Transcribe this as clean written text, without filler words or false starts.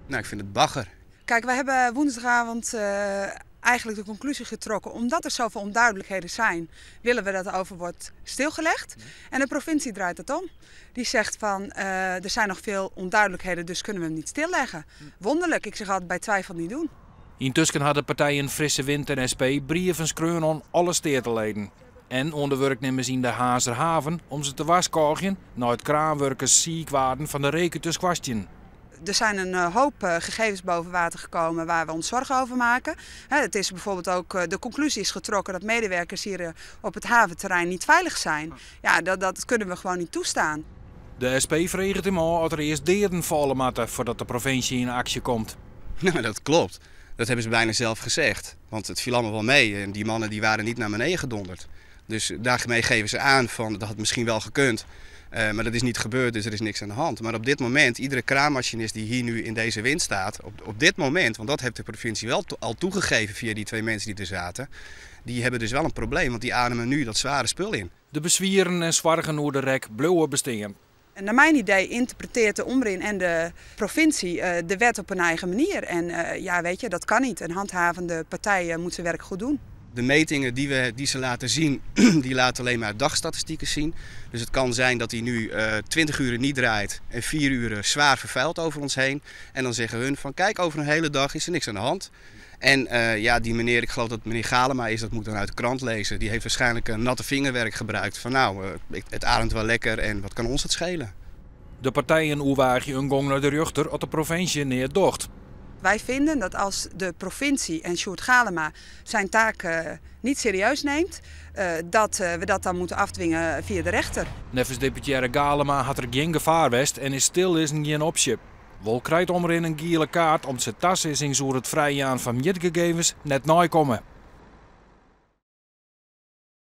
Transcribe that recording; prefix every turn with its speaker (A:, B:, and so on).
A: Nou, ik vind het bagger.
B: Kijk, wij hebben woensdagavond eigenlijk de conclusie getrokken, omdat er zoveel onduidelijkheden zijn, willen we dat de overword stilgelegd. En de provincie draait dat om. Die zegt van, er zijn nog veel onduidelijkheden, dus kunnen we hem niet stilleggen. Wonderlijk, ik zeg altijd bij twijfel niet doen.
C: Yntusken ha de partijen Frisse Wind en SP brieven skreaun oan alle steateleden. En oan de wurknimmers yn de Harnzer haven om se te warskôgjen nei't kraanwurkers siik waarden fan de reek út de skoarstien.
B: Er zijn een hoop gegevens boven water gekomen waar we ons zorgen over maken. Het is bijvoorbeeld ook, de conclusie is getrokken dat medewerkers hier op het haventerrein niet veilig zijn. Ja, dat kunnen we gewoon niet toestaan.
C: De SP freget him ôf oft der earst deaden falle moatte foardat de provinsje yn aksje komt.
A: Nou, dat klopt. Dat hebben ze bijna zelf gezegd. Want het viel allemaal wel mee en die mannen die waren niet naar beneden gedonderd. Dus daarmee geven ze aan van dat had misschien wel gekund. Maar dat is niet gebeurd, dus er is niks aan de hand. Maar op dit moment, iedere kraanmachinist die hier nu in deze wind staat, op dit moment, want dat heeft de provincie wel al toegegeven via die twee mensen die er zaten, die hebben dus wel een probleem, want die ademen nu dat zware spul in.
C: De beswieren en soargen oer de rek bliuwe bestean.
B: En naar mijn idee interpreteert de Omrin en de provincie de wet op een eigen manier. En ja, weet je, dat kan niet. Een handhavende partij moet zijn werk goed doen.
A: De metingen die ze laten zien, die laten alleen maar dagstatistieken zien. Dus het kan zijn dat hij nu 20 uur niet draait en 4 uur zwaar vervuild over ons heen. En dan zeggen hun van kijk, over een hele dag is er niks aan de hand. En ja, die meneer, ik geloof dat meneer Galema is, dat moet dan uit de krant lezen. Die heeft waarschijnlijk een natte vingerwerk gebruikt. Van nou, het ademt wel lekker en wat kan ons het schelen?
C: De partijen oerwaagje een gong naar de rjochter as de provinsje neat docht.
B: Wij vinden dat als de provincie en Sjoerd Galema zijn taak niet serieus neemt, dat we dat dan moeten afdwingen via de rechter.
C: Neffens deputearre Galema hat der gjin gefaar west en is stillizzen gjin opsje. Wol krijt Omrin in giele kaart om't se tasizzings oer it frijjaan fan mjitgegevens net neikomme.